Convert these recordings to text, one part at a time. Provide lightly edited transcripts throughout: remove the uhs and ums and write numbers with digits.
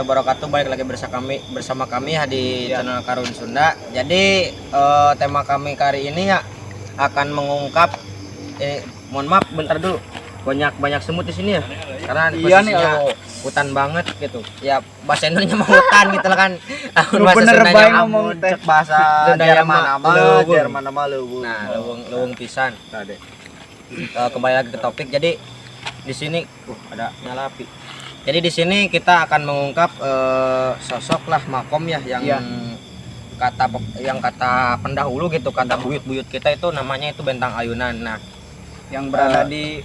warahmatullahi wabarakatuh. Balik lagi bersama kami ya di channel Karun Sunda. Jadi tema kami kali ini ya akan mengungkap mohon maaf bentar dulu. Banyak banyak semut di sini ya. Karena Iya nih, posisinya oh. hutan banget gitu. Ya bahasa Indonesia mah hutan gitu lah kan. Lu Bahasa bener Sundanya bae mah ngomong teh. Cek bahasa Sundanya Jerman mah nama, leuweung. Jerman nama leuweung. Nah, leuweung leuweung pisan. Nah, deh. Kembali lagi ke topik. Jadi di sini ada nyala api. Jadi di sini kita akan mengungkap sosok lah makom ya yang kata yang kata pendahulu gitu, kata buyut-buyut kita itu namanya itu Bentang Ayunan. Nah, Yang berada di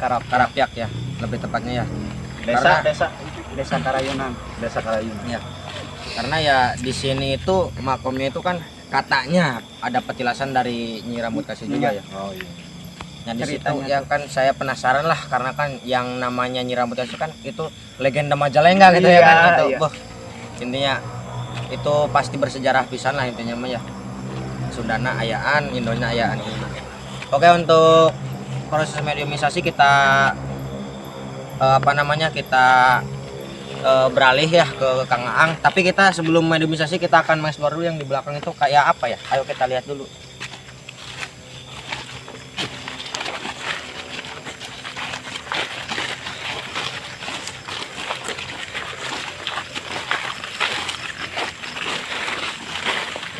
Karap, Karapyak ya, lebih tepatnya ya. Desa, desa, Desa Karayunan. Desa Karayunan. Ya. Karena ya di sini itu makomnya itu kan katanya ada petilasan dari Nyi Rambut Kasih juga ya. Oh iya. Nah di situ Ceritanya ya kan saya penasaran lah karena kan yang namanya Nyi Rambut Kasih kan itu legenda Majalengka gitu ya Iya, kan itu. iya. Wah, intinya itu pasti bersejarah pisan lah intinya mah ya. Sundana ayaan, Indonya ayaan. Oke, untuk proses mediumisasi kita apa namanya kita beralih ya ke Kang Aang. Tapi kita sebelum mediumisasi kita akan mengeksplor dulu yang di belakang itu kayak apa ya. Ayo kita lihat dulu.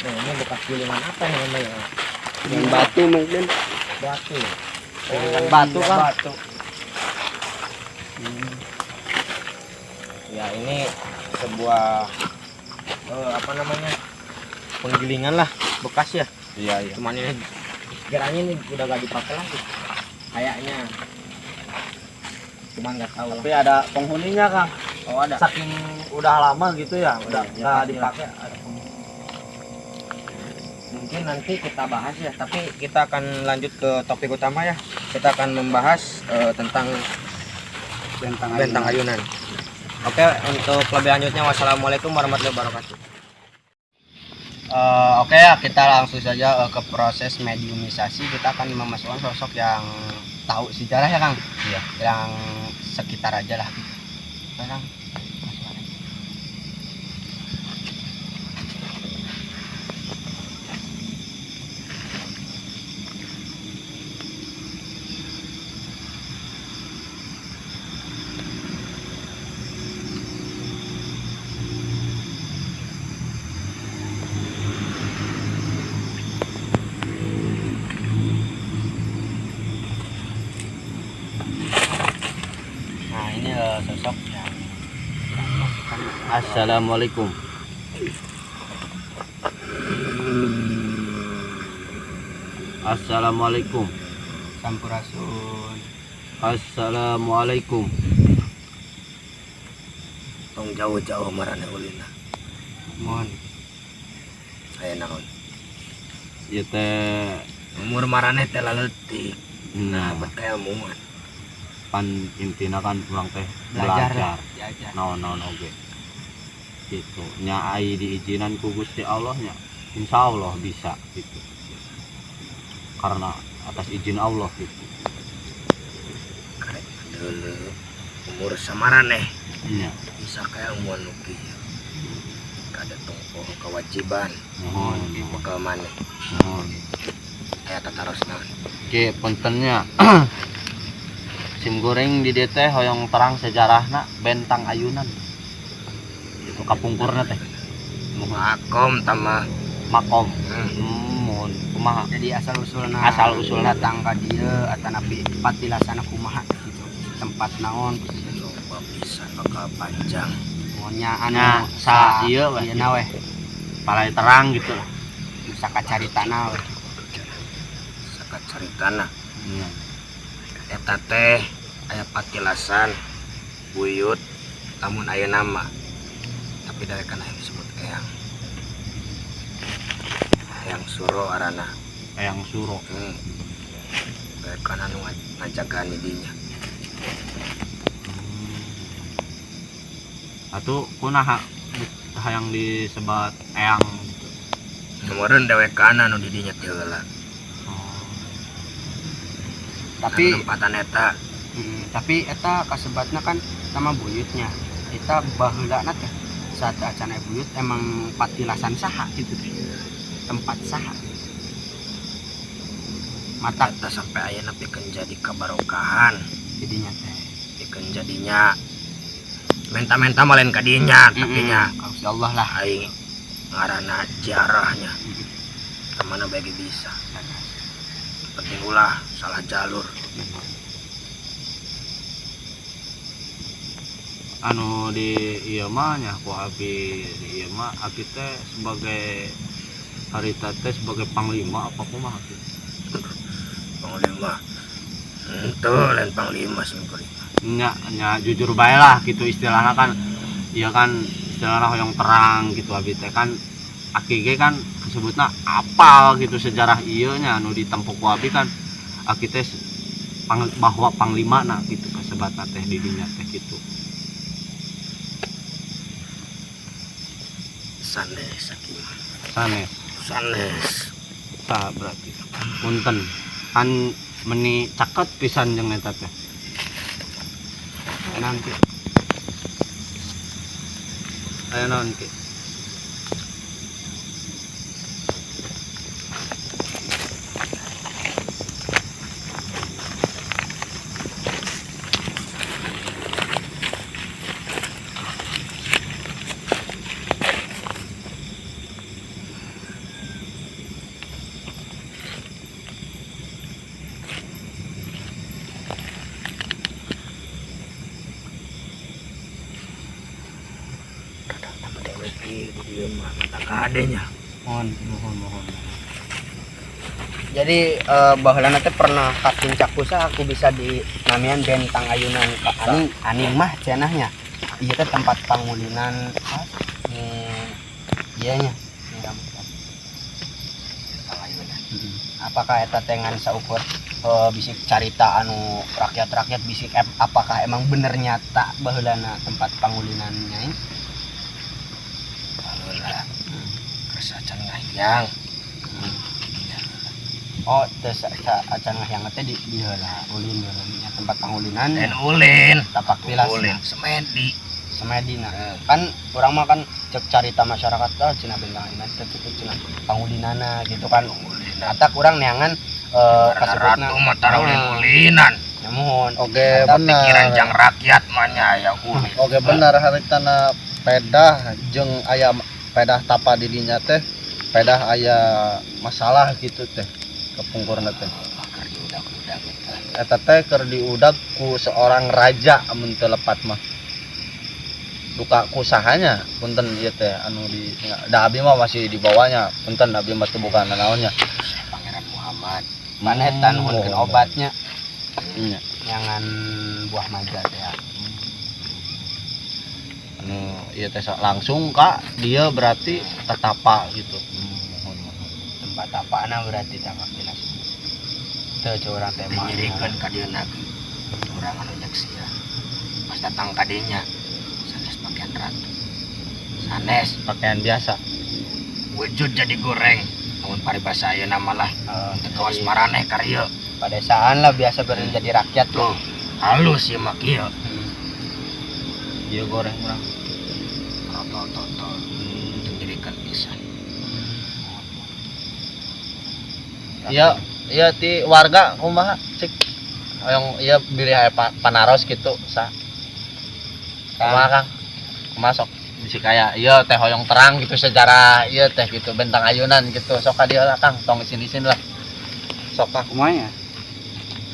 Nah, ini bekas gilingan apa nih namanya? Yang batu mungkin. Batu. Ya? Oh, Batu, iya, Kang. Batu. Ya, ini sebuah apa namanya? Penggilingan lah, bekas ya. Iya, iya. Cuman ini kiranya ini udah gak dipakai lagi. Kayaknya. Cuman nggak tahu lah. Tapi ada penghuninya, Kang. Oh, ada. Saking udah lama gitu ya, udah iya, nggak pasti lah. dipakai ada penghuni. Mungkin nanti kita bahas ya, tapi kita akan lanjut ke topik utama ya. Kita akan membahas tentang Bentang Bentang Ayunan. Oke, untuk lebih lanjutnya wassalamualaikum warahmatullahi wabarakatuh. Oke ya, kita langsung saja ke proses mediumisasi. Kita akan memasukkan sosok yang tahu sejarah ya Kang. Iya. Yang sekitar aja lah. Oke, Kang. Masuk aja. Nah, ini sosok yang kita masukkan. Assalamualaikum. Assalamualaikum. Sampurasun. Assalamualaikum. Tong jauh-jauh marane ulina. Mohon. Aya naon? Ieu teh Umur marane teh laletik. nah, Bet kailmuan. pan intina kan urang teh Belajar. belajar. Diajar. Naon-naon oge. Gitu. Nya ai diizinan ku Gusti Allah nya. Insya Allah bisa gitu. Karena atas izin Allah gitu. Karek dulu umur samaraneh Nya. bisa kailmuan nu kieu. Kada tong poho kewajiban Mohon, bekal maneh. mohon. Aya tataros naon? Oke, puntennya. Sim goreng di dieu teh hoyong terang sejarahna Bentang Ayunan. Itu kapungkurna teh. Mohon. Makom tamah. Makom. Mohon kumaha? Jadi asal usulna Asal usulna. datang ka dieu atanapi patilasana kumaha gitu. Tempat naon gitu. Loba pisan bakal panjang. Mohonnya anu Nya, sa ieu weh. Ieu na weh. Palai terang gitu lah. Nu sakacaritana weh. Sakacaritana. Iya. Eta teh aya patilasan buyut lamun aya nama tapi dari kana yang disebut eyang Eyang Suro arana. Eyang Suro. Daekan anu ngajagaan di dinya. Atuh kunaha hayang disebat eyang gitu. Kemarin dewekan anu di dinya teh heula. Oh. Tapi Anu nempatan eta tapi eta kasebatna kan sama buyutnya. Eta baheulana teh saat acan aya buyut emang patilasan saha gitu teh. Tempat saha. Mata Eta sampai ayeuna pikeun jadi kabarokahan jadinya teh. Pikeun jadinya menta-menta mah lain ka dinya tapi nya Ka Gusti Allah lah. Aing ngaranna ziarahnya. Kemana bagi bisa. Penting ulah salah jalur. Anu di ieu mah nya ku abi di ieu mah aki teh sebagai harita teh sebagai panglima apa kumaha aki? Panglima. Henteu lain panglima simkuring. Nya nya jujur bae lah gitu istilahna kan. Ieu kan istilahna hoyong terang gitu abi teh kan aki ge kan disebutna apal gitu sejarah ieu nya anu ditempuh ku abi kan aki teh bahwa panglima na gitu kasebatna teh di dinya teh gitu. Sanes aki mah. Sanes. Sanes. Tah berarti. Punten. Kan meni caket pisan jeung eta teh. Nanti. Aya naon ki? Adanya. Mohon, mohon, mohon. Jadi baheulana teh pernah kapuncak usaha aku bisa di namian Bentang Ayunan ka aning, aning mah cenahnya. Ieu teh tempat pangulinan ieu nya. Apakah eta teh ngan saukur bisik carita anu rakyat-rakyat bisik apakah emang bener nyata baheulana tempat pangulinan nyai? Baheula. Acan ngahyang. Oh, teu acan ngahyang teh di heula ulin heula nya tempat pangulinan. Lain ulin. Tapak tilas. Ulin semedi. Semedi nah. Kan urang mah kan cek carita masyarakat teh cenah Bentang Ayunan teh kitu cenah pangulinana gitu kan. Atak urang neangan kasebutna ratu mah tara ulin-ulinan. Ya muhun. Oke, benar. Pikiran jang rakyat mah nya aya ulin. Oke, benar haritana pedah jeung aya pedah tapa di dinya teh pedah aya masalah gitu teh kepungkurna teh. Keur diudag-udag eta. Eta teh keur diudag ku seorang raja amun teu lepat mah. Duka kusahanya punten ieu teh anu di da abi mah masih di bawahnya punten abi mah teu bukan naonnya. Pangeran Muhammad. Mana eta nuhunkeun obatnya? Iya. Nyangan buah maja teh. Anu ieu teh langsung ka dia berarti tetapa gitu. Tempat tapana berarti tapak tilas. Teu urang teh mah nyirikeun ka dieu ge. Urang anu nyaksian. Pas datang ka dinya sanes pakaian ratu. Sanes pakaian biasa. Wujud jadi goreng. Mun paribasa ayeuna mah lah teu kawas maraneh ka dieu. Padesaan lah biasa jadi rakyat tuh. Halus ieu mah kieu. Ieu goreng urang. Totol-totol teu nyirikeun pisan. Iya, iya ti warga kumaha cik hoyong ieu bilih aya panaros gitu sa. Kumaha Kang? Kumaha sok bisi kaya ieu teh hoyong terang gitu sejarah ieu teh gitu Bentang Ayunan gitu sok ka dieu lah Kang tong isin-isin lah. Sok Kang. Kumaha ya?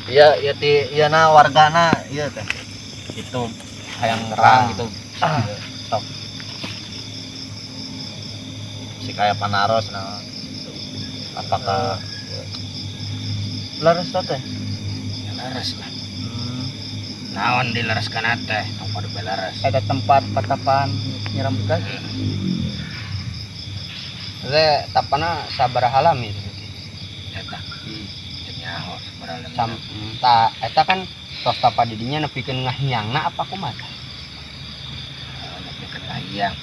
Iya, ieu ti ieu na wargana ieu teh. Gitu hayang terang gitu. Sok. Bisi kaya panaros nah. Apakah leres teh? Ya leres lah. Naon dilereskeun teh? Tong kudu beleres. Ada tempat patapan nyiram bekas. Teh tapana sabaraha lami itu berarti? Eta. Teu nyaho sabaraha lami. Ta eta kan tos tapa di dinya nepikeun ngahiangna apa kumaha? Nepikeun ngahiang.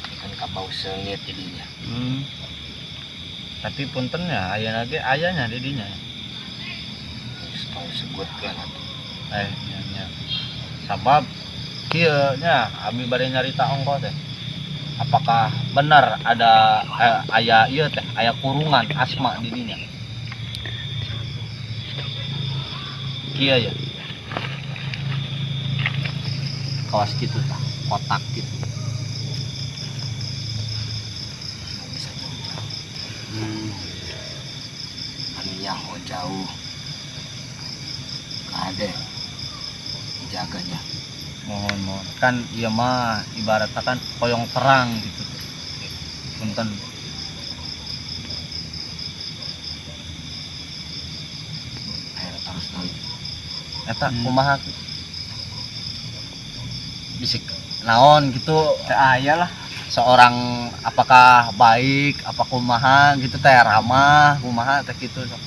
Nepikeun ka bau seungit di dinya. Tapi punten ya, aya lagi ayahnya di dinya. Tong sebutkeun atuh. Nya, nya. Sabab Kieu nya abi bade nyarita ongkoh teh. Apakah benar ada aya ieu teh, aya kurungan asma di dinya? Kieu ya. Kawas kitu tah, kotak kitu. Bisa jauh-jauh. Anu nyaho jauh. Kade jaganya. Mohon mohon kan ieu mah ibaratnya kan hoyong terang gitu. Punten. Ayo terus nanti. Eta kumaha bisik naon gitu Teu aya lah. Seorang apakah baik apa kumaha gitu teh, ramah kumaha teh gitu sok.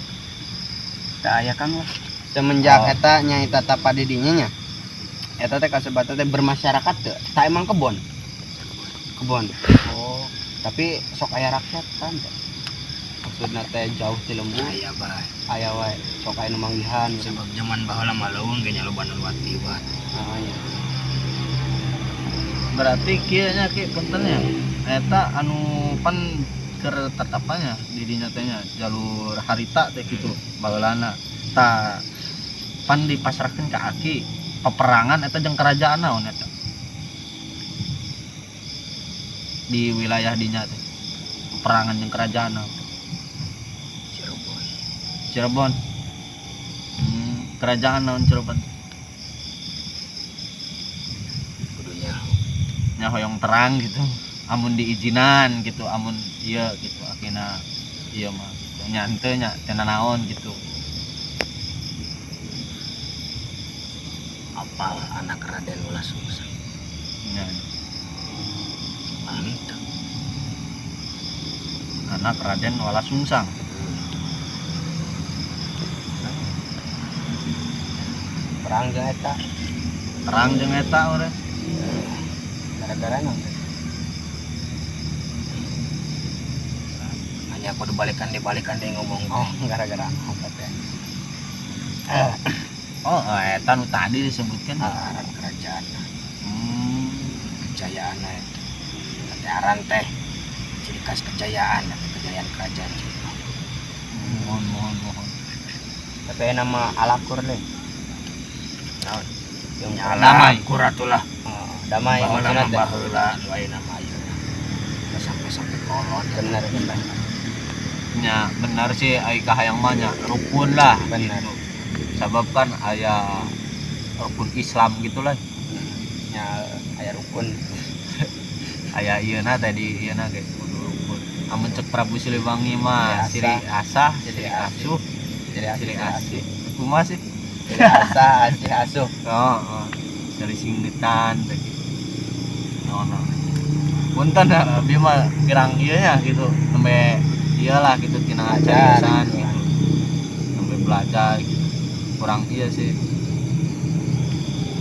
Teu aya Kang lah. Semenjak Oh. eta nyaeta tapa di dinya nya. Eta teh kasebatan teh bermasyarakat teu? Tak emang kebon. Kebon. Oh, tapi sok aya rakyat kan teh. Maksudna teh jauh ti lembur. Aya bae. Aya wae, sok aya nu manggihan. Sebab zaman baheula mah leuweung ge nya loba nu liwat-liwat. Heeh nya. Berarti kieu nya ki punten nya. Eta anu pan keur tetapanya di dinya teh nya jalur harita teh gitu baheulana. Tah pan dipasrahkeun ka aki peperangan eta jeung kerajaan naon eta di wilayah dinya teh peperangan jeung kerajaan naon? Cirebon. Cirebon. Kerajaan naon Cirebon? Kudunya nya hoyong terang gitu amun diizinan gitu amun ieu gitu akina ieu mah gitu nya henteu nya teu naon gitu. Apal anak Raden Walasungsang. Nya. Mantap. Anak Raden Walasungsang. Perang jeung eta. Perang jeung eta urang. Gara-gara naon? Hanya aku dibalikan deh ngomong. Oh, gara-gara apa teh? Oh, eta nu tadi disebutkan. Aran kerajaan. Kejayaan eta. Teh aran teh ciri khas kejayaan atau kejayaan kerajaan Cirebon. Mohon mohon mohon. Tapi nama alakur deh. Naon? Yang Damai. Alakur atulah. Oh, damai Baheula maksudna mah teh. baheula nu ayeuna mah ayeuna. Sampai-sampai kolot. Benar benar. Nya benar sih ai kahayang mah nya rukun lah Benar. gitu. Sabab kan aya rukun Islam gitulah. Nya aya rukun. Aya ieuna tadi ieuna ge kudu rukun. Amun cek Prabu Siliwangi mah Siri siri asah, Siri siri asuh, Siri asih, siri asih. Kumaha sih? Siri asah, asih asuh. Oh, oh. Siri singgetan teh gitu. No, no. Punten abi mah gerang ieu nya gitu. Nembe iyalah gitu tina Belajar, cariosan gitu. gitu. Nembe belajar gitu. Kurang iya sih.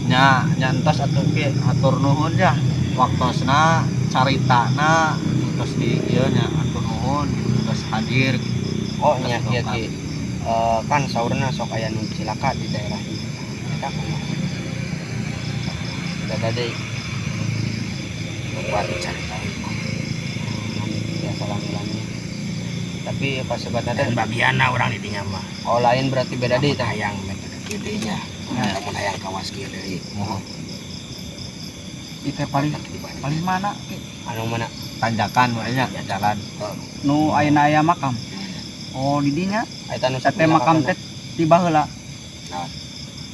Nya nyantos atuh ki hatur nuhun ya. Waktosna caritana entos di ieu nya hatur nuhun gitu entos hadir gitu. Oh nya Entos kieu dongkap. ki. Kan saurna sok aya nu cilaka di daerah ieu. Eta kumaha? Eta tadi Buat dicaritain. Biasa lami-lami. Tapi pas sebatna teh Dan bagianna urang di dinya mah. Oh lain berarti beda deui tah. Hayang metode kieu deui nya. Lamun hayang kawas kieu deui. Mohon. Itu paling paling mana Ki? Anu mana? Tanjakan we nya jalan. Nu ayeuna aya makam. Oh di dinya. Eta nu Teh makam teh di baheula. Naon?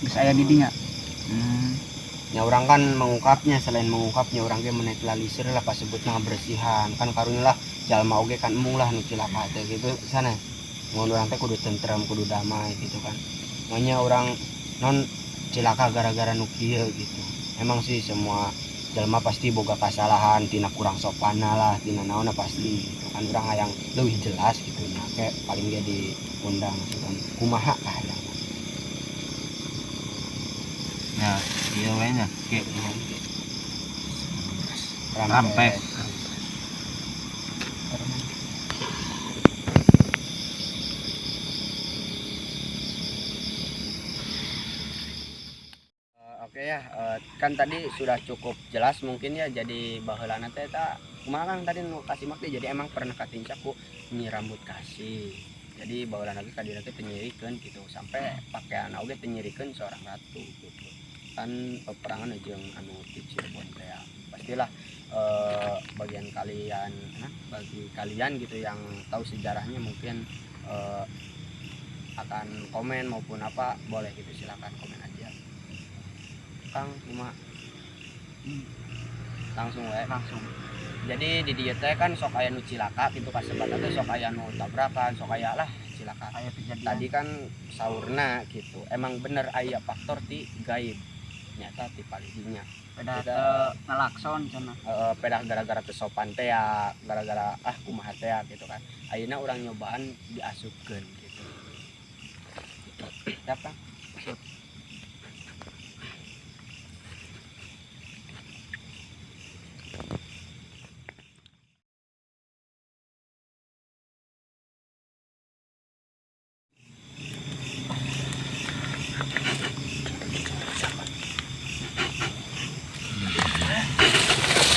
Geus aya di dinya. Nya urang kan mengungkapnya, selain mengungkapnya urang ge menetralisir lah pas sebutna kebersihan. Kan karunya lah jalma oge kan embung lah nu cilaka teh gitu sana. Mun urang teh kudu tentrem, kudu damai gitu kan. Makanya urang non cilaka gara-gara nu kieu gitu. Emang sih semua jalma pasti boga kasalahan, tina kurang sopana lah, tina naonna pasti gitu kan. Urang hayang leuwih jelas gitu nya, kayak paling ge diundang maksudna kumaha kahayang. Nah, ieu we nya ki Rampes. rampes. Oke ya. ya, kan tadi sudah cukup jelas mungkin ya. Jadi baheulana teh eta kumaha Kang tadi nu kasih teh, jadi emang pernah katincak ku Nyi Rambut Kasih. Jadi baheulana ge ka dieu teh teu nyirikeun gitu, sampai pakaian oge teu nyirikeun seorang ratu gitu. Kan peperangan jeung anu ti Cirebon teh ya. Pastilah bagian kalian, nah, bagi kalian gitu yang tahu sejarahnya mungkin akan komen maupun apa boleh gitu, silakan komen aja. Kang cuma langsung we. Langsung. Jadi di dieu teh kan sok aya nu cilaka gitu, kasebatan teh sok aya nu tabrakan, sok aya lah cilaka. Aya kejadian. Tadi kan saurna gitu, emang bener aya faktor ti gaib nyata ti palidinya. Pedah Kita- teu ngelakson cenah. Heeh, pedah gara-gara teu sopan teh ya, gara-gara ah kumaha teh ya, gitu kan. Ayeuna urang nyobaan diasupkeun gitu. Siap, Kang? Siap.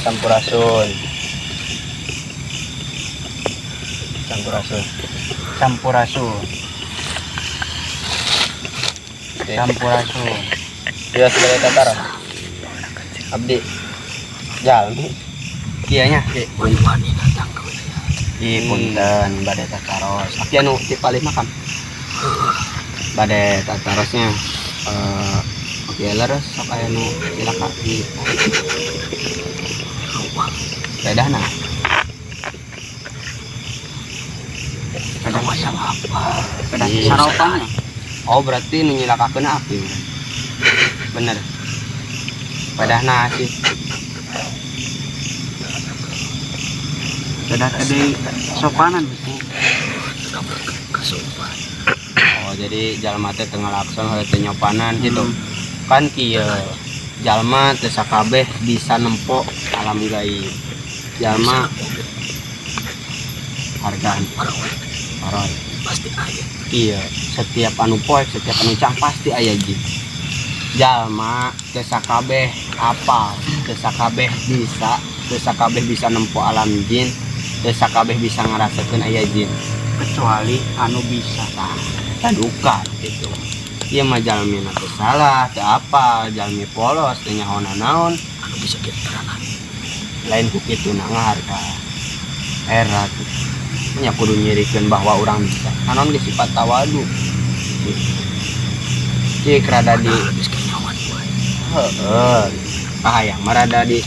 Sampurasun. Sampurasun. Sampurasun. Oke. Sampurasun. Ya sebagai tatar. Abdi. Jalmi. Kieu nya. Wani datang ke wilayah. Ih, punten bade tataros. Aki anu ti palih makam. Bade tatarosnya. Oke leres sok aya nu cilaka di Bedahna. Pedah masalah apa? Pedah Iya. saropan. Oh, berarti nu nyilakakeun aki. Bener. Pedahna sih. Pedah tadi sopanan gitu. Oh, jadi jalma teh teu ngalakson heuh teu nyopanan gitu. Kan kieu jalma teu sakabeh bisa nempo alam gaib. Jalma hargaan paroi pasti aya. Iya, setiap anu poek, setiap anu cang pasti aya jin. Jalma teu sakabeh apal, teu sakabeh bisa, teu sakabeh bisa nempo alam jin, teu sakabeh bisa ngarasakeun aya jin. Kecuali anu bisa. Tah, duka gitu. Ieu mah jalmina teu salah, teu apal, jalmi polos, teu nyaho naon, Anu bisa kita. Lain ku kitu na ngaharga era gitu. Nya kudu nyirikeun bahwa urang bisa. Naon ge sifat tawadu. Cik rada di Geus kenyawan wae. Heeh. Kahayang mah rada di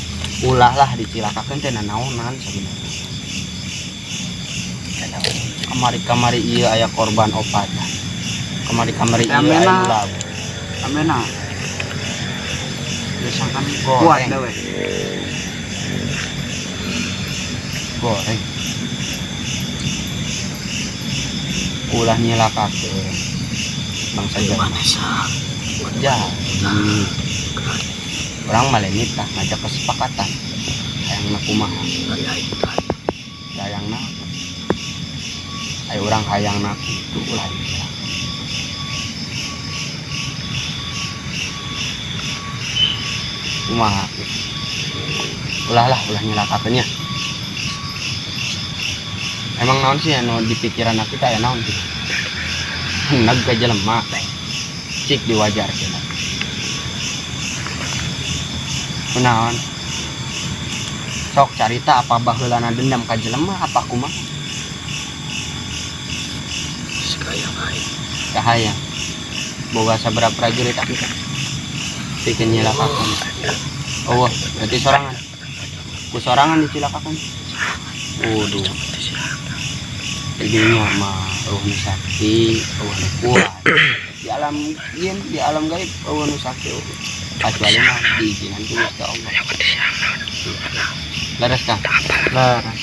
ulah lah dicilakakeun teh nanaonan sebenarnya. Kamari-kamari ieu aya korban opat. Kamari-kamari ieu aya Amena. ulah. Amena. Biasa kan Goreng. kuat dah we. Goreng. Ulah nyilakakeun bangsa Jawa. Mana sah? Jadi orang malah tah ngajak kesepakatan. Hayangna kumaha? Hayangna. Ayo urang hayangna kitu ulah nyilakakeun. Kumaha? Ulah lah, ulah nyilakakeun nya. Emang naon sih anu di pikiran kita ya naon sih? Neg ka jelema cik diwajarkeun. Kunaon? Sok carita apa baheulana dendam ka jelema apa kumaha? Sekayang aing. Kahayang. Boga sabaraha prajurit aki teh? Pikeun nyilakakeun. Oh, berarti sorangan. Ku sorangan dicilakakeun. Waduh. Jadinya mah ruh nu sakti, eueuh nu kuat. Di alam jin, di alam gaib eueuh nu sakti oge. Kecuali mah diizinan ku Gusti Allah. Leres Kang? Leres.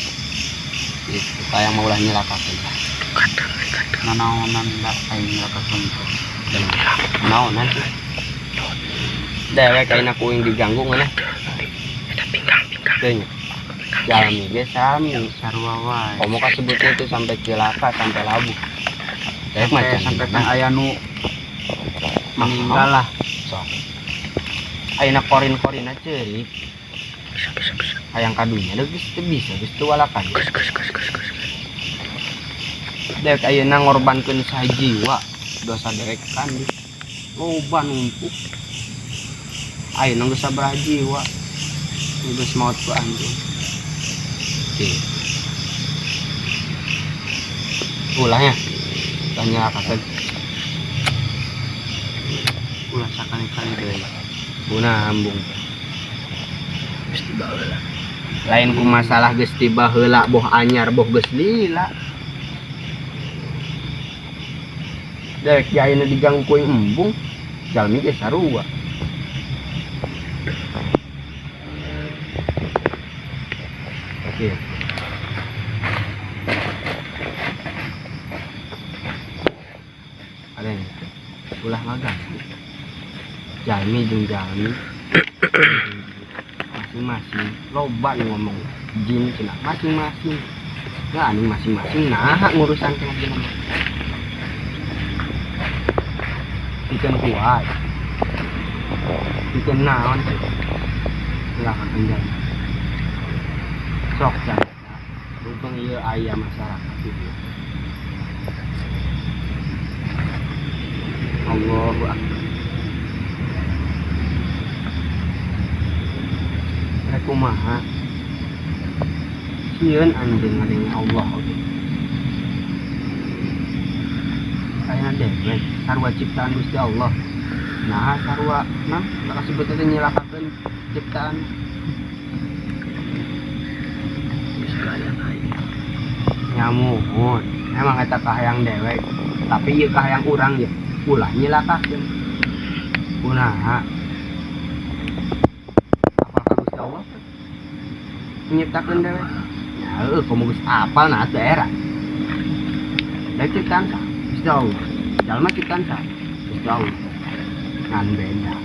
Gitu, kayak mau ulah nyilakakeun. Nanaonan da aing nyilakakeun teh. Naonan sih? Dewek ayeuna ku uing diganggu ngeunah. Eta pinggang-pinggang. Teu nya. Jalmi ge sami. Sarua wae. Komo kasebutnya itu sampai cilaka, sampai labuh. Dewek Sampai macam sampai kan aya nu meninggal lah. Sok. Ayeuna korin-korinna ceurik. Hayang kadunya deui geus teu bisa, geus teu walakan. Dewek ayeuna ngorbankeun sajiwa dosa dewek kan di loba numpuk. Ayeuna geus sabaraha jiwa geus maot ku anjeun. Oke. Ulahnya tanya kaset. Ulah sakali-kali deui. Guna ambung. Geus tiba heula. Lain ku masalah geus tiba heula boh anyar boh geus lila. Dek ayeuna diganggu ku embung, jalmi ge sarua. Oke. Ada nih. Ulah ngaganggu. Jalmi jeung jalmi masing-masing loba nu ngomong jin cenah masing-masing. Ya anu masing-masing nah ngurusan kana jelema. Pikeun kuat. Pikeun naon sih? Ulah kakenjang. Sok carita. Berhubung ieu aya masyarakat ieu. Allahu Akbar. Rek kumaha? Sieun anjeun ngadenge Allah oge. Aya dewek sarua ciptaan Gusti Allah. Nah sarua nah kasebut teh nyilakakeun ciptaan. Nyamuhun emang eta kahayang dewek, tapi ieu kahayang urang ye ulah nyilakakeun. Kunaha? Apal ka Gusti Allah nyiptakeun dewek? Ya heueuh komo geus apal nah teu era. Da ciptaan sah Gusti Allah. Jalma ciptaan sah Gusti Allah. Ngan beda.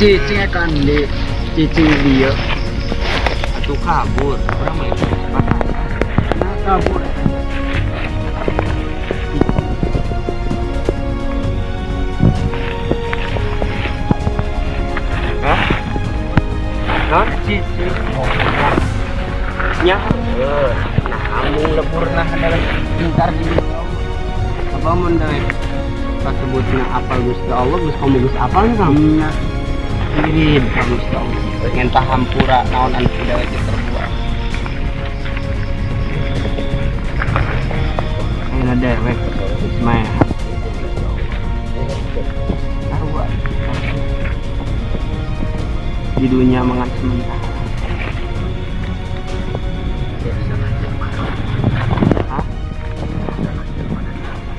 Cicing akan di cicing dia atau kabur orang main nah, kabur hah? Hah? Cicing nya nah mung lebur nah dalam pintar di apa mun dewek pasebutna apal Gusti Allah geus komo geus apal nya Kang nya irid ka Gusti Allah ngentah hampura naon anu dewek terbuat ayeuna dewek geus maehan sarua di dunia mangan sementara. Hah?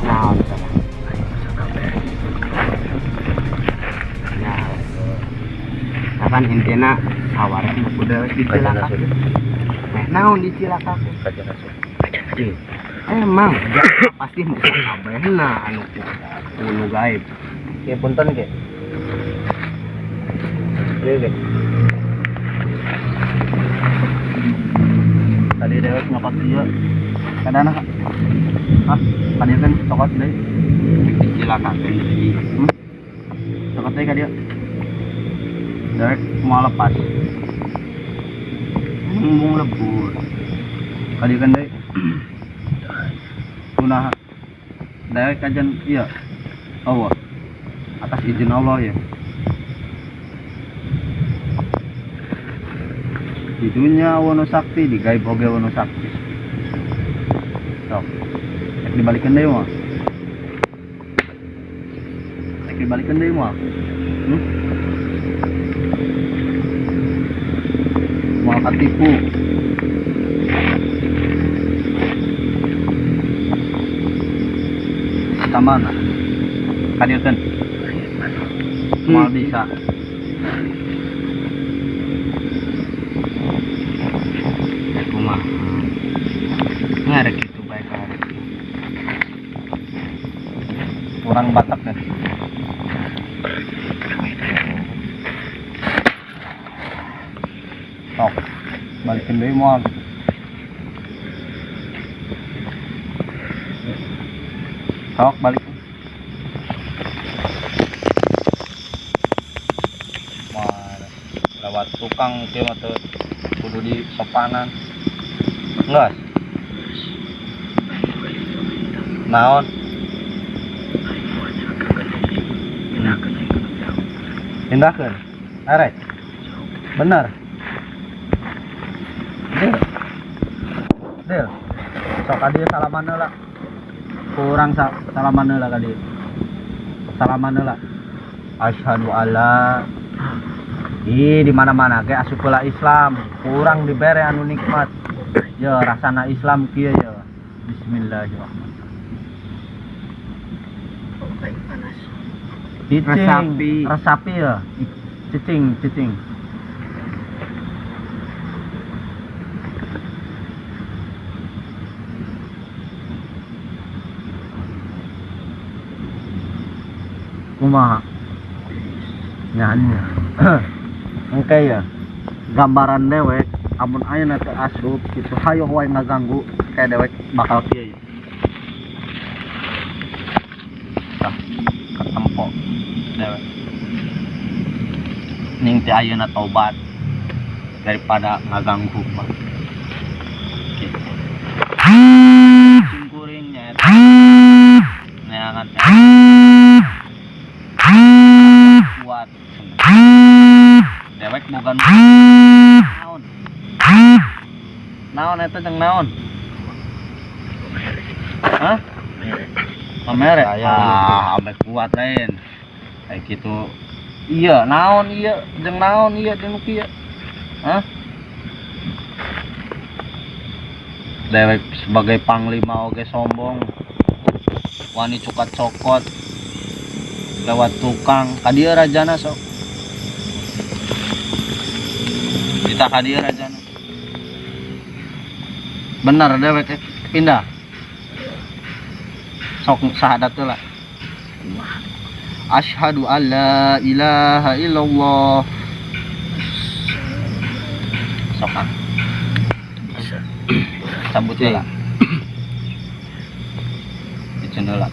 Naon salah? Nah, kan intina saware nu kudu dicilakakeun. Meh naon dicilakakeun? Emang pasti musuh kabehna anu ku gaib. Ki punten ki. Ieu ge. Tadi dewek nyokot ieu. Kadana Kak? Hah? Tadi kan cokot deui. Dicilakakeun deui. Cokot deui ka dieu. Dewek mau lepas. Embung lebur. Kali kan deui. Kunaha? Dewek kajian iya. Allah. Atas izin Allah ya. Di dunia wono sakti, di gaib oge wono sakti. Sok. Rek dibalikeun deui mah. Rek dibalikeun deui mah. Moal katipu. Ka mana? Ka dieu keun. Moal bisa. Kumaha? Ngarek kitu bae karek. Orang Batak ya. Sok, balikin deui moal. Sok balik. Wah, lewat tukang kieu mah teu kudu disopanan. Enggak. Naon? Pindahkeun. Arek. Bener. Del. Del. Sok ka dieu salaman heula. Kurang salaman heula ka dieu. Salaman heula. Asyhadu alla. Ih, di mana-mana ge asup heula Islam, kurang dibere anu nikmat. Ya rasana Islam kieu ya. Bismillahirrahmanirrahim. Cicing, Resapi. Resapi ya. Cicing, cicing. Kumaha? Nyanyi. Engke ya. Gambaran dewek amun ayeuna teu asup kitu hayoh wae ngaganggu kayak dewek bakal kieu ya. Tah, ketempo dewek. Ning teh ayeuna tobat daripada ngaganggu mah. Gitu. Kuring nya eta. Neangan teh. Kuat. Dewek boga naon? Naon eta jeung naon? Hah? Pamere. Ah, ambe kuat lain. Kayak gitu. Iya, naon iya jeung naon iya jeung kieu. Hah? Dewek sebagai panglima oge sombong. Wani cukat cokot. Lewat tukang, ka dieu rajana sok. Kita ka dieu rajana. Bener dewek pindah. Sok syahadat heula. Asyhadu alla ilaha illallah. Sok ah. Cabut heula. Diceun heula.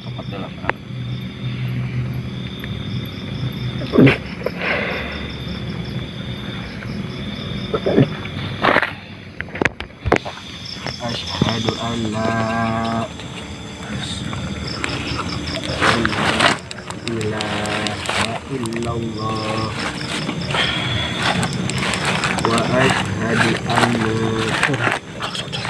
Copot heula. Asyhadu alla ilaha illallah wa asyhadu anna Muhammadar Rasulullah.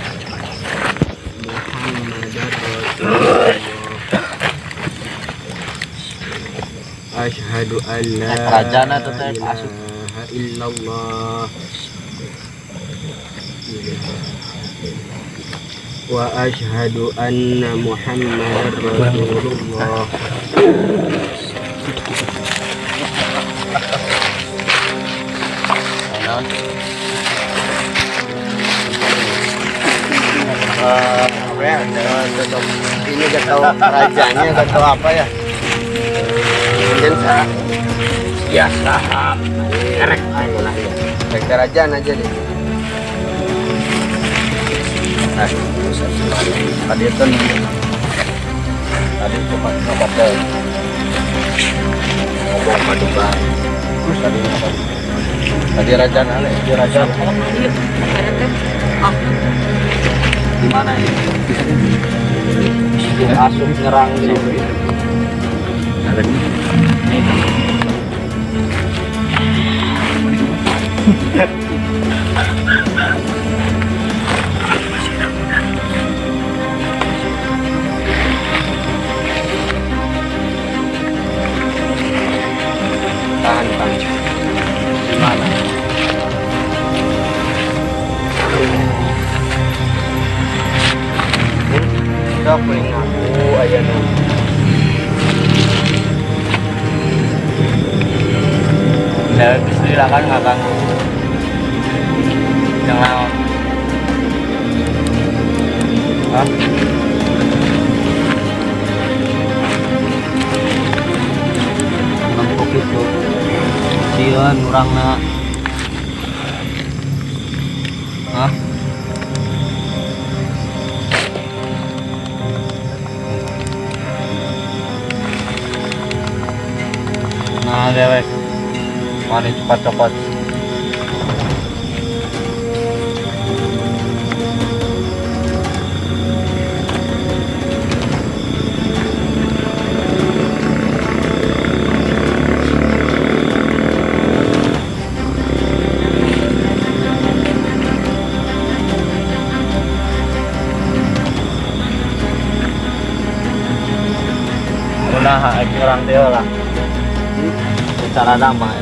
Asyhadu alla Rajana teh asup ilaha illallah wa asyhadu anna Muhammadar Rasulullah. Apa ya? Ini gak tahu rajanya, gak tahu apa ya. Kemudian sah. Ya sah. Erek lah ya. Rek kerajaan aja deh. Nah, tadi itu tadi coba coba deh. Ngomong paduka. Terus tadi apa? Tadi raja nale, di raja. Di mana ini? Asup nyerang gitu. Tahan, Kang. Di mana? Sok mending ngaku aya nu. Dewek istri lah kan ngaganggu. Yang naon? Hah? Nempuk itu. Sieun urangna. Hah? Nah, dewek. Mari cepat copot. Nah, orang dia lah. Secara damai.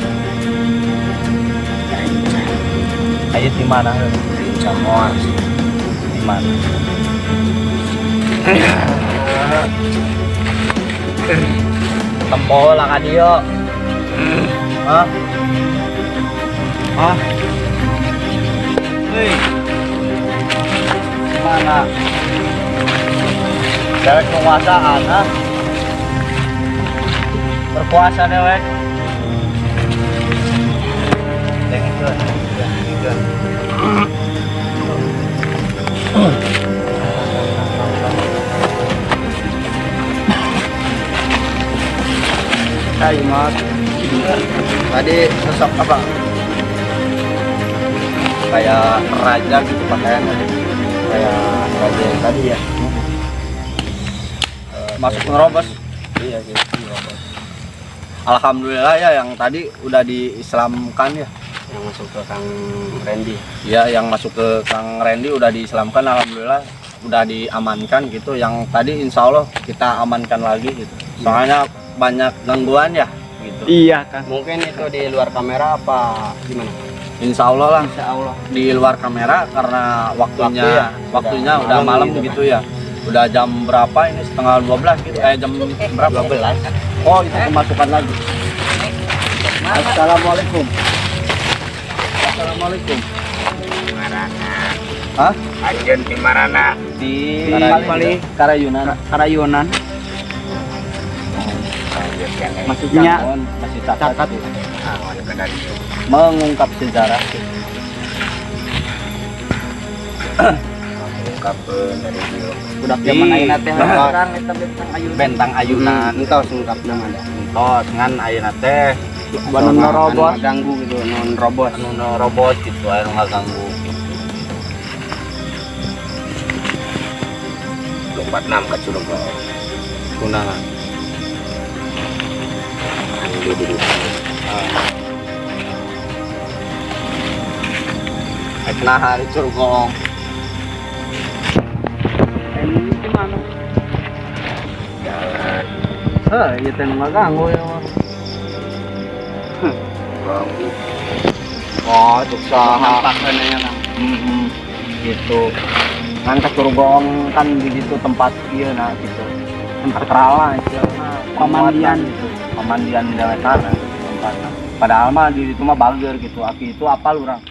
Ayo di mana? Camor. Di mana? Tempo lah kan dia. Hah? Hah? Hei. Mana? Dewek penguasaan, ha? Berkuasa dewek. Hai, Mas. Tadi sosok apa? Kayak raja gitu pakaiannya. Kayak raja yang tadi ya. Masuk nerobos. Iya gitu. Nerobos. Alhamdulillah ya yang tadi udah diislamkan ya. Yang masuk ke Kang Randy. Iya, yang masuk ke Kang Randy udah diislamkan, alhamdulillah udah diamankan gitu. Yang tadi insya Allah kita amankan lagi gitu. Soalnya banyak gangguan ya gitu. Iya, Kang. Mungkin itu di luar kamera apa gimana? Insya Allah lah. Insya Allah. Di luar kamera karena waktunya Waktu ya, waktunya udah malam gitu, gitu ya. Udah jam berapa ini? 11:30 gitu. Ya. Jam berapa? 12. Oh, itu kemasukan lagi. Assalamualaikum. Assalamualaikum. Hah? Anjeun di marana? Di Karayunan. Karayunan. Maksudnya masih catat. Mengungkap sejarah. Udah zaman ayeuna teh orang eta bentang ayunan. Bentang ayunan. Entos ungkap nama dah. Entos ngan ayeuna teh Anu nerobos ganggu gitu, non robos. Anu nerobos gitu, anu ngaganggu. 46 ka Curug. Kunaon? Nah, hari Curug. Ini gimana? Jalan. Heh, ieu teh nu ngaganggu ya mah. Ganggu. Oh, cuk saha. Nampakeun nya, Kang. Gitu. Kan ka Curug kan di situ tempat ieu nah gitu. Tempat rawa istilahna Pemandian. gitu. Pemandian dewekana tempatna. Padahal mah di situ mah bager gitu. Aki itu apal urang.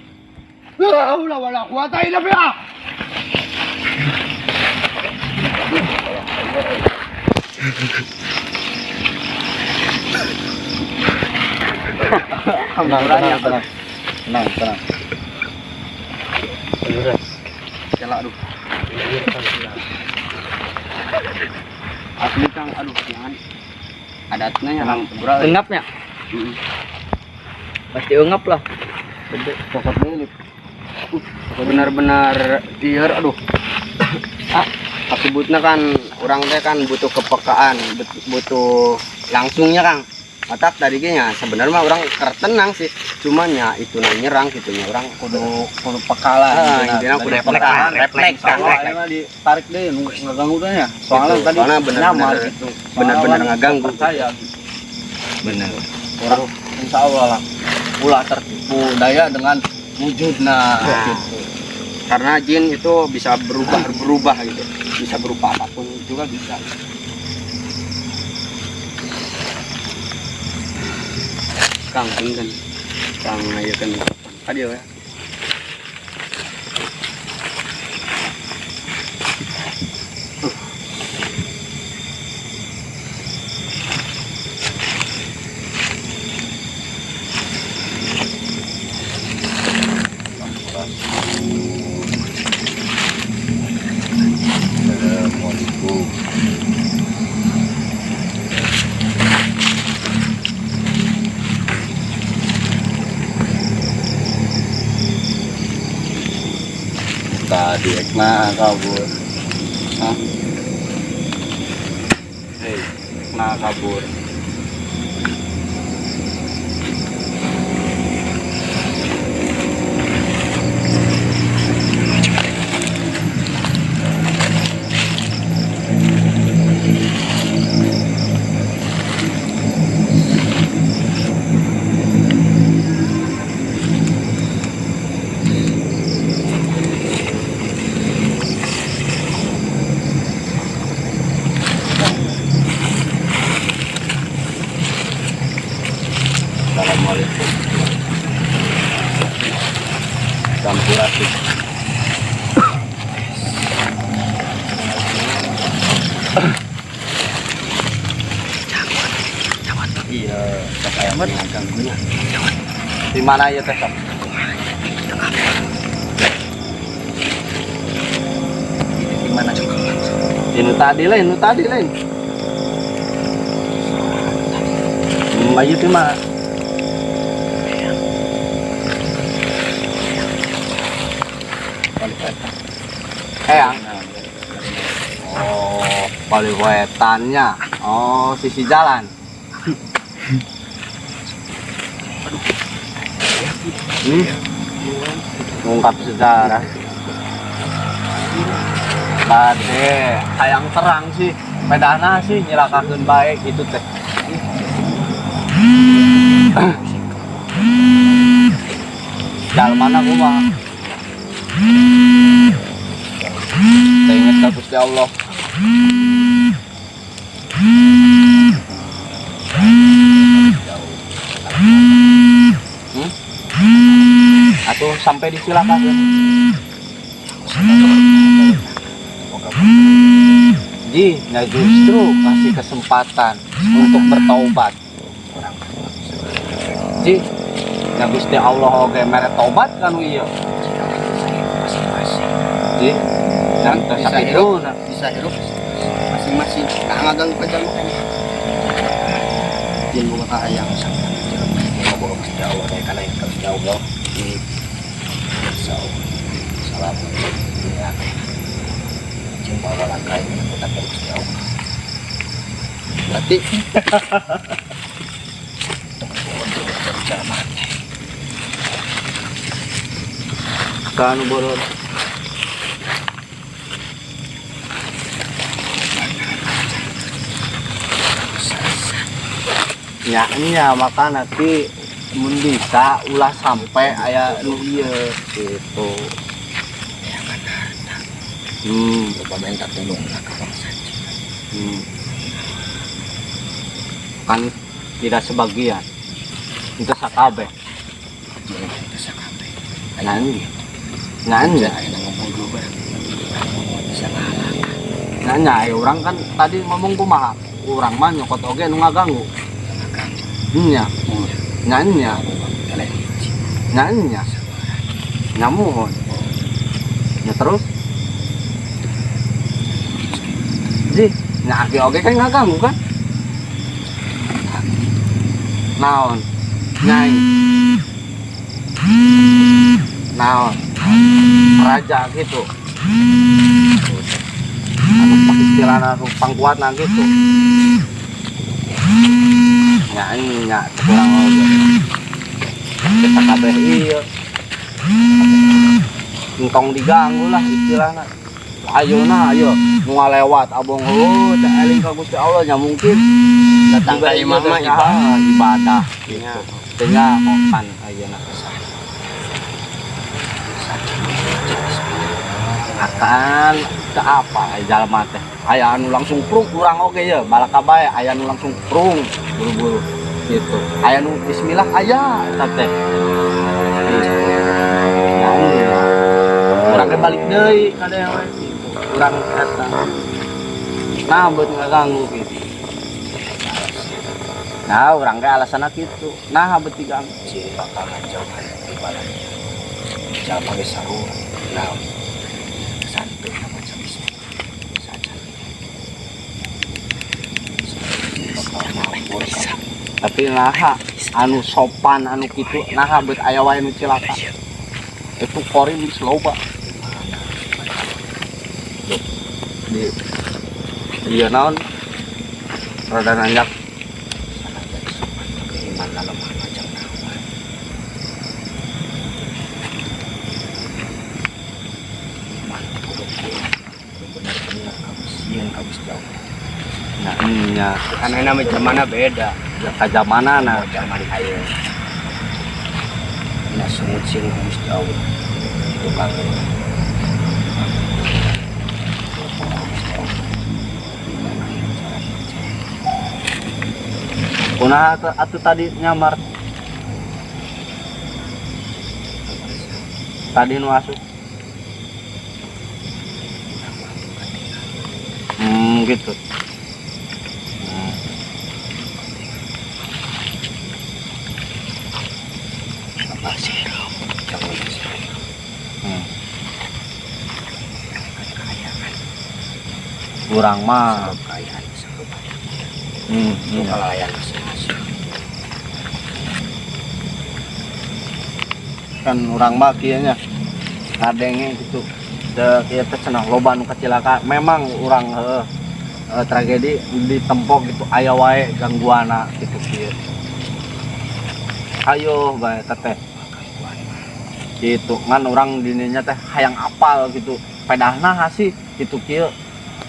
La haula wala quwata illa billah. Tenang, tenang, tenang. Tenang, tenang. Celak aduh. Asli Kang, aduh jangan. Adatnya yang hampura. Engapnya? Pasti engap lah. Gede pokoknya benar-benar liar aduh. Sebutnya kan orang teh kan butuh kepekaan, butuh langsungnya Kang. Otak tadi nya sebenarnya mah orang tenang sih, cuman ya itu nyerang gitu nya orang kudu peka lah. Intinya kudu peka, refleks Kang. Soalnya ditarik deh ngeganggu dah ya. Soalnya tadi benar-benar gitu. Benar-benar ngeganggu saya gitu. Benar. Orang insya Allah lah ulah tertipu daya dengan wujudna gitu. Karena jin itu bisa berubah-berubah gitu. Bisa berupa apapun juga bisa. Kang, punten. Kang ayeuna tadi ya. Assalamualaikum. Tadi ekna kabur. Hah? Hei, ekna kabur. Assalamualaikum. Sampurasun. Iya, saya ganggunya. Di mana ya teh? Di mana? Ini tadi lain, Ayo tuh mah. Eyang. Oh, paliwetannya. Oh, sisi jalan. Mengungkap sejarah. Bade, hayang terang sih. Pedana sih nyilakakeun bae gitu teh. Jalmana kumaha? Teu inget ka Gusti Allah. Atuh sampai disilakakeun. Ji, nah justru kasih kesempatan untuk bertaubat. Ji, nah Gusti Allah oge mere tobat kan ieu. Ji, dan bisa hirup, bisa hirup masing-masing. Nah, ngaganggu ka jalma kan. Jin boga kahayang boga Gusti Allah daya kana ka Gusti Allah. Salam. Jeung bawa langkai kita ka Gusti Allah. Berarti kanu boror. Nya nya maka nanti mun bisa ulah sampai aya nu ieu gitu. Lupa minta tolong lah ke bangsa. Kan tidak sebagian. Itu sakabeh. Itu sakabeh. Nanya. Nanya. Nanya, orang kan tadi ngomong kumaha. Urang mah nyokot oge nu ngaganggu. Nya. Nanya. Nanya. Nyamuhun. Ya terus. Ji, nah aki oge kan ngaganggu kan? Naon? Nyai. Naon? Raja gitu. Anu pak istilahna anu pangkuatna gitu. Nya nya kurang oge. Kita kabeh ieu. Entong diganggu lah istilahna. Ayeuna ayo nu ngalewat abong heuh teh eling ka Gusti Allah nya mungkin Datang ka imah mah ibadah ibadah Nya. gitu. Teh nya kan ayeuna akan ke apa aya jalma teh aya anu langsung prung urang oge ye balaka bae aya anu langsung prung buru-buru gitu aya nu bismillah aya eta teh gitu. Nah, iya. Urang ge balik deui ka dewe gitu urang eta nah buat ngaganggu gitu nah urang ge alasanna kitu nah beut diganggu. Ciri bakal ngajauhan di balanya. Jalma ge sarua. Naon? Santuy maca bismillah. Sacan. Bakal ngapur. Tapi naha anu sopan anu kitu naha beut aya wae nu cilaka itu korin geus loba di iya naon rada nanjak. Sanajan sopan tapi iman lemah macam naon. Iman kudu kuat. Kudu bener-bener kamu sieun ka Gusti Allah. Nah nya. Karena nama zamanna beda. Ya kazamanana. Oh, zaman ayeuna. Dina sungut sieun ka Gusti Allah. Itu kangen. Kunaha atuh tadi nyamar tadi nu asup gitu. Apa sih? Jangan sih. Kekayaan. Urang mah Sebab kekayaan bisa kebayang. Itu iya. kalau aya masing-masing. Kan urang mah kieu nya ngadenge gitu da kieu teh cenah loba nu kacilaka memang urang heuh tragedi ditempok gitu aya wae gangguana gitu kieu ayo bae teteh gitu ngan urang dininya teh hayang apal gitu pedahna ha sih gitu kieu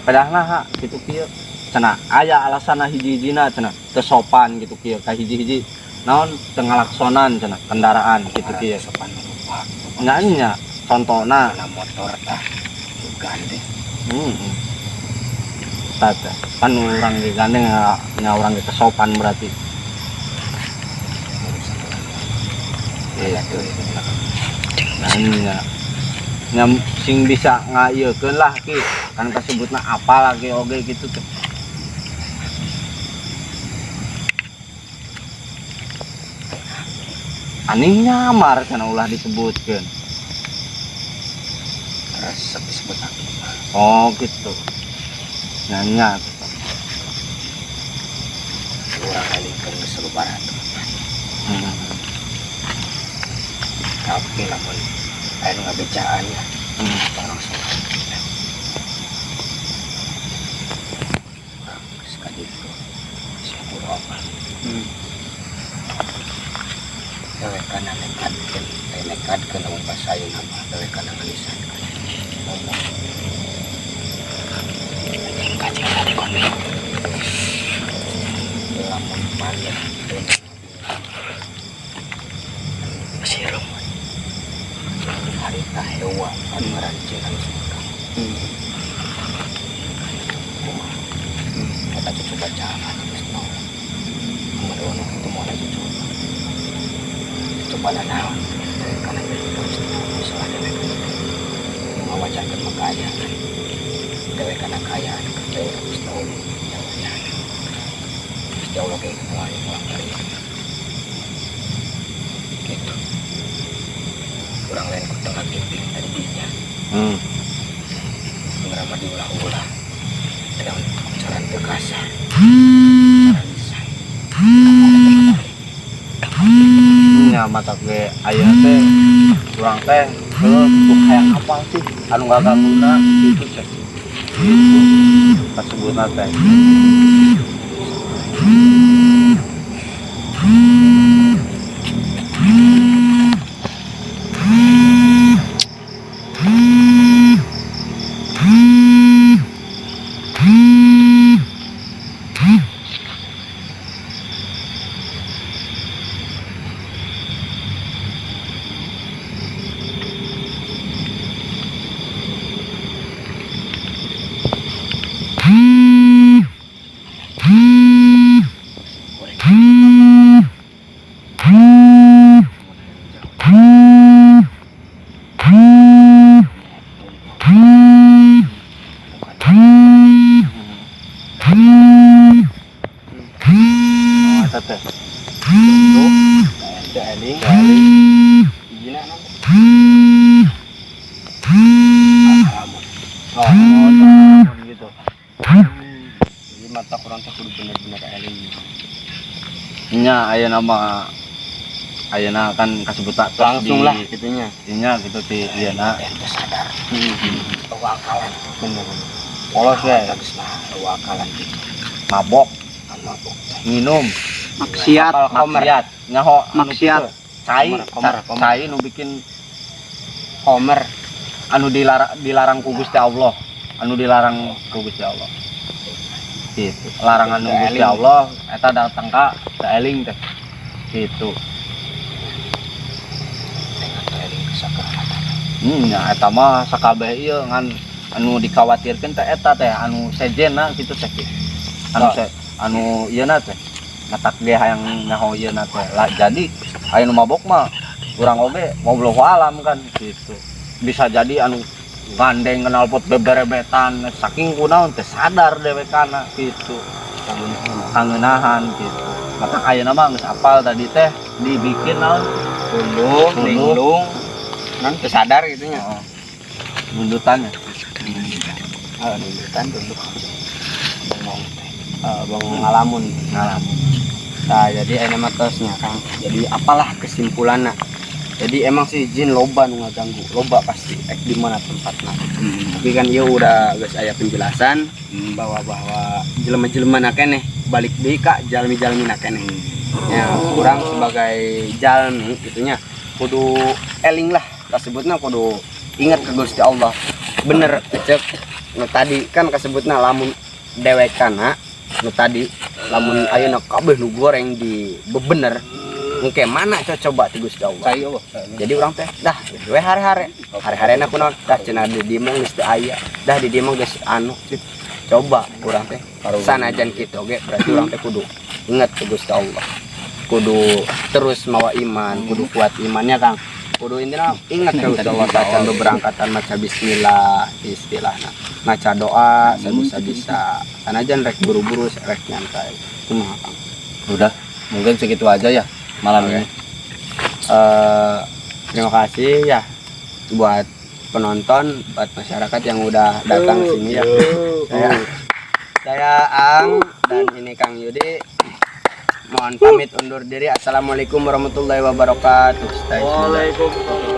pedahna ha gitu kieu cenah aya alasanna hiji-hijina cenah teu sopan gitu kieu ka hiji-hiji naon teu ngalaksonan cenah kendaraan gitu kieu sopan lupa. Nya nya contona Karena motor tah gandeng. Tah kan urang ge gandeng nya urang ge kesopan berarti. Iya tuh itu belakang. Nah, nya. Nya sing bisa ngaieukeun lah ki kan kasebutna apa lagi oge gitu teh. Aneh nyamar cenah ulah disebutkeun. Resep disebut aki mah. Oh gitu. Nya nya. Urang alihkeun geus lebaran. Tapi lamun aya nu ngabejaan ya. Tong langsung. Urang geus ka ditu. Syukur apa. Dewekana nekatkeun, aya nekatkeun lamun basa ayeuna mah dewekana ngalisan. Ngomong. Anjing kacing tadi kon. Lamun maneh sirum. Harita hewa anu ngarancing anu suka. Kumaha? Eta cucu bacaan geus nol. Mun anu kitu moal cucu. Coba lah naon. Karena terus salah dewek. Ngawajarkeun mah kaayaan. Dewek kana kaayaan percaya ka Gusti Allah. Gusti Allah ge moal pulang dari. Gitu. Kurang lain ku tengah bimbing tadi dinya. Ngerama diulah-ulah. Dengan cara teu kasar. Cara lisan. Matak ge aya teh urang teh heuh gitu, hayang apa sih anu ngagangguna gitu cek gitu kasebutna teh. Oh, eta teh. Teu eling. Hijina naon? Oh, oh, gitu. Jadi mata kurang teh kudu bener-bener eling. Nya ayeuna mah, ayeuna kan kasebut tos Langsung di lah gitunya. Nya gitu ti ieu na. Ente sadar akalan. Bener. Polos ya. Geus mah eueuh akalan gitu. Mabok, Anu mabok teh. Minum, Maksiat. Khomer. maksiat, nyaho anu Maksiat. kitu. Cai, Khomer, khomer, khomer. Cai nu bikin Khomer. Anu dilarang, dilarang ku Gusti Allah, anu dilarang ku Gusti Allah. Gitu. Larangan nu Gusti Eling. Allah eta datang ka teu eling teh. Gitu. Eling kesakahatan. Ya eta mah sakabeh ieu, ngan anu dikhawatirkeun teh eta teh anu sejenna kitu teh. Anu se anu ieu na teh. Matak ge hayang nyaho ieu na teh. Lah, jadi aya nu mabok mah urang oge wallahu alam kan gitu. Bisa jadi anu gandeng knalpot beberebetan saking kunaon teh sadar dewekana gitu. Kangeunahan gitu. Matak ayeuna mah geus apal tadi teh dibikin naon? Tunduh, Tunduh. linglung. Non teu sadar gitu nya. Heeh. Nundutannya. Ah, nundutan tunduk. Bengong teh. Eh, bengong ngalamun. Ngalamun. Nah, jadi ayeuna mah tos nya, Kang. Jadi apalah kesimpulannya? Jadi emang sih jin loba nu ngaganggu, loba pasti ek di mana tempatna. Tapi kan ieu udah geus aya penjelasan bahwa bahwa jelema-jelema na keneh balik deui ka jalmi-jalmi na keneh. Ya, kurang sebagai jalmi gitunya kudu eling lah kasebutna, kudu ingat ke Gusti Allah. Bener cek nu tadi kan kasebutna, lamun dewekana nu tadi, lamun ayeuna kabeh nu goreng di bebener engke mana coba ti Gusti Allah. Cai eueuh. Jadi urang teh dah we hare-hare hare-hare na kunaon, dah cenah di dieu mah geus teu aya, dah di dieu mah geus anu. Coba urang teh sanajan kitu oge berarti urang teh kudu inget ke Gusti Allah, kudu terus mawa iman, kudu kuat imannya, Kang, kudu intinya ingat ke Gusti Allah saat beberangkatan, maca bismillah istilahna, maca doa sabisa-bisa sanajan rek buru-buru rek nyantai. Kumaha, Kang? Udah, mungkin segitu aja ya malam Oke. ini. Terima kasih ya buat penonton, buat masyarakat yang udah datang sini ya. Saya Ang dan ini Kang Yudi. Mohon pamit undur diri. Assalamualaikum warahmatullahi wabarakatuh. Stay. Waalaikumsalam.